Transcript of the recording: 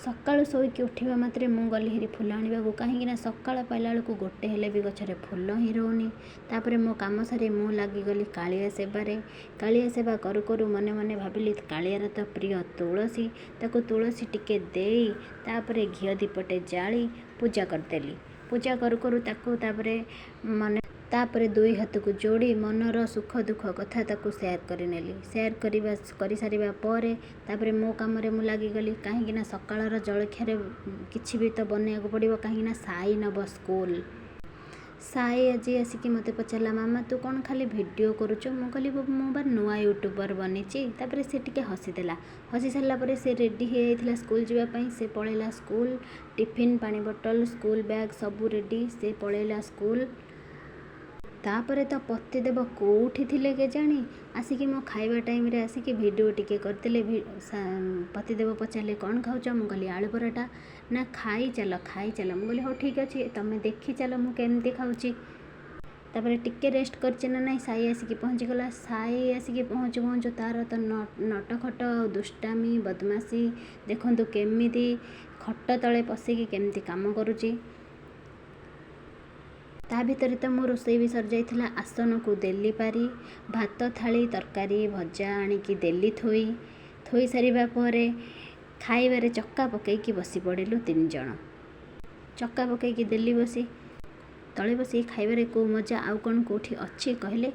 ସକାଳୁ ଶୋଇକି ଉଠିବା ମାତ୍ରେ ମୁଁ ଗଲି ହେରି ଫୁଲ ଆଣିବାକୁ, କାହିଁକିନା ସକାଳ ପାଇଲା ବେଳକୁ ଗୋଟେ ହେଲେ ବି ଗଛରେ ଫୁଲ ହିଁ ରହୁନି। ତାପରେ ମୋ କାମ ସାରି ମୁଁ ଲାଗିଗଲି କାଳିଆ ସେବାରେ। କାଳିଆ ସେବା କରୁ କରୁ ମନେ ମନେ ଭାବିଲି, କାଳିଆର ତ ପ୍ରିୟ ତୁଳସୀ, ତାକୁ ତୁଳସୀ ଟିକେ ଦେଇ ତାପରେ ଘିଅ ଦୀପଟେ ଜାଳି ପୂଜା କରିଦେଲି। ପୂଜା କରୁ କରୁ ତାକୁ ତାପରେ ମନେ ତାପରେ ଦୁଇ ହାତକୁ ଯୋଡ଼ି ମନର ସୁଖ ଦୁଃଖ କଥା ତାକୁ ସେୟାର କରିନେଲି। ସେୟାର କରିବା କରିସାରିବା ପରେ ତାପରେ ମୋ କାମରେ ମୁଁ ଲାଗିଗଲି, କାହିଁକିନା ସକାଳର ଜଳଖିଆରେ କିଛି ବି ତ ବନେଇବାକୁ ପଡ଼ିବ, କାହିଁକିନା ସାଇ ନେବ ସ୍କୁଲ। ସାଇ ଆଜି ଆସିକି ମୋତେ ପଚାରିଲା, "ମାମା, ତୁ କ'ଣ ଖାଲି ଭିଡ଼ିଓ କରୁଛୁ?" ମୁଁ କହିଲି, "ମୁଁ ବା ନୂଆ ୟୁଟ୍ୟୁବର ବନିଛି।" ତାପରେ ସେ ଟିକେ ହସିଦେଲା। ହସି ସାରିଲା ପରେ ସେ ରେଡ଼ି ହେଇଯାଇଥିଲା ସ୍କୁଲ ଯିବା ପାଇଁ। ସେ ପଳେଇଲା ସ୍କୁଲ। ଟିଫିନ୍, ପାଣି ବୋଟଲ, ସ୍କୁଲ ବ୍ୟାଗ୍ ସବୁ ରେଡ଼ି। ସେ ପଳେଇଲା ସ୍କୁଲ। ତାପରେ ତ ପତିଦେବ କେଉଁଠି ଥିଲେ କେଜାଣି, ଆସିକି ମୋ ଖାଇବା ଟାଇମ୍ରେ ଆସିକି ଭିଡ଼ିଓ ଟିକେ କରିଦେଲେ। ପତିଦେବ ପଚାରିଲେ, "କ'ଣ ଖାଉଛ?" ମୁଁ କହିଲି, "ଆଳୁ ପରଟା।" ନା, "ଖାଇ ଚାଲ, ଖାଇ ଚାଲ।" ମୁଁ କହିଲି, "ହଉ, ଠିକ୍ ଅଛି, ତମେ ଦେଖି ଚାଲ ମୁଁ କେମିତି ଖାଉଛି।" ତାପରେ ଟିକେ ରେଷ୍ଟ କରିଛି ନା ନାହିଁ, ସାଇ ଆସିକି ପହଞ୍ଚିଗଲା। ସାଇ ଆସିକି ପହଞ୍ଚୁ ପହଞ୍ଚୁ ତାର ତ ନଟଖଟ ଆଉ ଦୁଷ୍ଟାମି, ବଦମାସି। ଦେଖନ୍ତୁ କେମିତି ଖଟ ତଳେ ପଶିକି କେମିତି କାମ କରୁଛି। ତା ଭିତରେ ତ ମୋ ରୋଷେଇ ବି ସରିଯାଇଥିଲା। ଆସନକୁ ଦେଲି ପାରି, ଭାତ ଥାଳି, ତରକାରୀ, ଭଜା ଆଣିକି ଦେଲି ଥୋଇ। ଥୋଇ ସାରିବା ପରେ ଖାଇବାରେ ଚକା ପକେଇକି ବସି ପଡ଼ିଲୁ ତିନି ଜଣ। ଚକା ପକେଇକି ଦେଲି ବସି। ତଳେ ବସିକି ଖାଇବାରେ କେଉଁ ମଜା ଆଉ କ'ଣ କେଉଁଠି ଅଛି କହିଲେ?